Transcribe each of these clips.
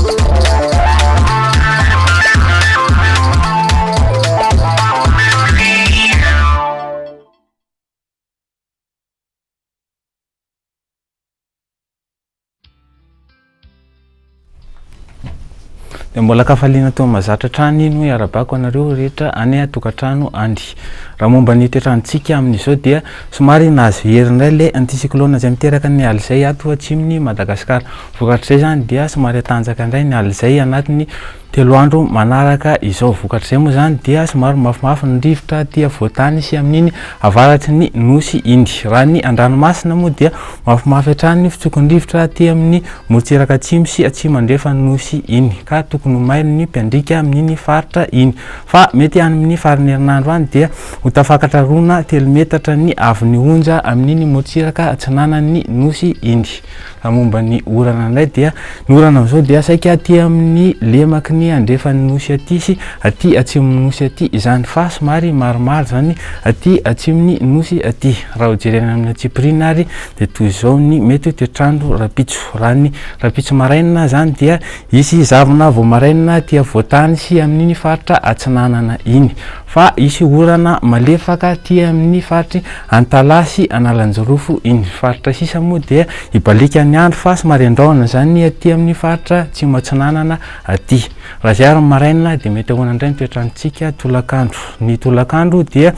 Dia mbola an-kafaliana toa mahazatra hatrany no iarabako anareo rehetra any an-tokantrano any. Raha momba ny toetr'androntsika amin'izao dia somary nahazo hery indray ilay anticyclone izay miteraka ny alizay ato atsimon'i Madagasikara. Vokatr'izay izany dia somary hatanjaka indray ny alizay anatin'ny telo andro manaraka izao. Vokatr'izay moa izany dia somary mafimafy ny rivotra aty afovoan-tany sy amin'iny avaratry ny nosy iny. Raha ny an-dranomasina moa dia mafimafy hatrany ny fitsokon'ny rivotra aty amin'ny morontsiraka atsimo sy atsimo andrefan'ny nosy iny ka tokony ho mailo ny mpiandriaka amin'iny faritra iny. Fa mety any amin'ny faran'ny herinandro any dia ho tafakatra roa na telo metatra ny haavon'ny onja amin'iny morontsiraka atsinanan'ny nosy iny. Raha momba ny orana indray dia ny orana amin'izao dia saika aty amin'ny lemaky ny andrefan'ny nosy aty sy aty atsimon'ny nosy aty izany fa somary maromaro izany aty atsimon'ny nosy aty. Raha ho jerena amin'ny antsipiriany ary dia toy izao ny mety ho toetr'andro rahampitso. Raha ny rahampitso maraina izany dia hisy zavona vao maraina aty afovoan-tany sy amin'iny faritra atsinanana iny fa hisy orana malefaka aty amin'ny faritry Antalaha sy Analanjirofo iny faritra sisa moa dia hibaliaka ny andro fa somary andrahona izany aty amin'ny faritra Atsimo Atsinanana aty. Raha izay ary ny maraina dia mety ahoana indray ny toetrantsika tolakandro. Ny tolakandro dia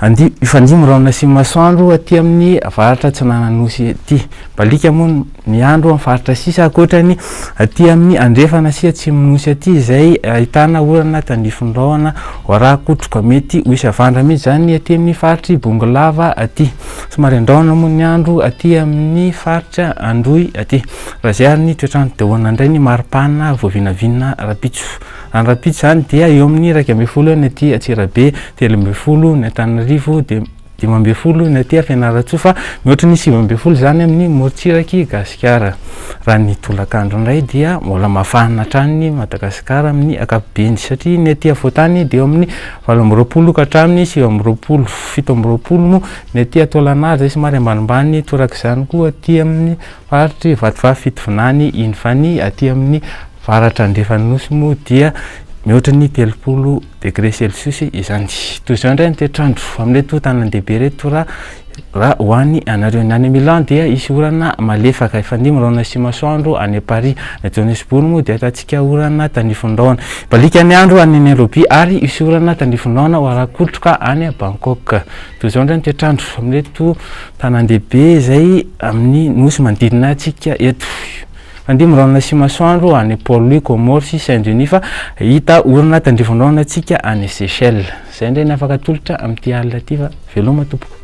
andi hifandimby rahona sy masoandro aty amin'ny avaratra atsinanan'ny nosy aty. Baliaka moa ny andro amin'ny faritra sisa ankoatra ny aty amin'ny andrefana sy atsimon'ny nosy aty izay ahitana orana tandrifin'ny rahona ho araha-kotroka. Mety ho hisy havandra mihitsy izany ny aty amin'ny faritr'i Bongolava aty. Somary andrahona moa ny andro aty amin'ny faritra Androy aty. Raha izay ary ny toetr'andro dia ahoana indray ny maripana voavinavina rahampitso? Raha ny rahampitso izany dia eo amin'ny 11 eo ny aty Antsirabe, 13 ny Antananarivo dia 15 ny aty Fianarantsoa fa mihoatra ny 19 izany amin'ny morontsirak'i Gasikara. Raha ny tolakandro indray dia mbola mafana hatrany Madagasikara amin'ny ankapobeny satria ny aty afovoan-tany dia eo amin'ny 28 ka hatramin'ny 29, 27 moa ny aty Taolagnaro izay somary ambanimbany torak'izany koa aty amin'ny faritr'i Vatovavy Fitovinany iny fa ny aty amin'ny varatra andrefan'ny nosy moa dia mihoatra ny 30 degré celsius izany. Toy izao indray ny toetr'andro amin'ireto tanan-dehibe ireto raha raha ho any anareo. Ny any Milan dia hisy orana malefaka, hifandimby rahona sy masoandro any Paris. Any Johannesburg moa dia ahitantsika orana tandrifin-drahona. Hibaliaka ny andro any Nairobi ary hisy orana tandrifin-drahona ho ara-kotroka any Bangkok. Toy izao indray ny toetr'andro amin'ireto tanan-dehibe izay amin'ny nosy manodidina antsika eto. Fandimby rahona sy masoandro any Port Louis, Comores sy Saint Denis fa hita orana tandrifin-drahona antsika any Seychelles. Izay indray ny afaka atolotra amin'ity alina ity fa veloma tompoko.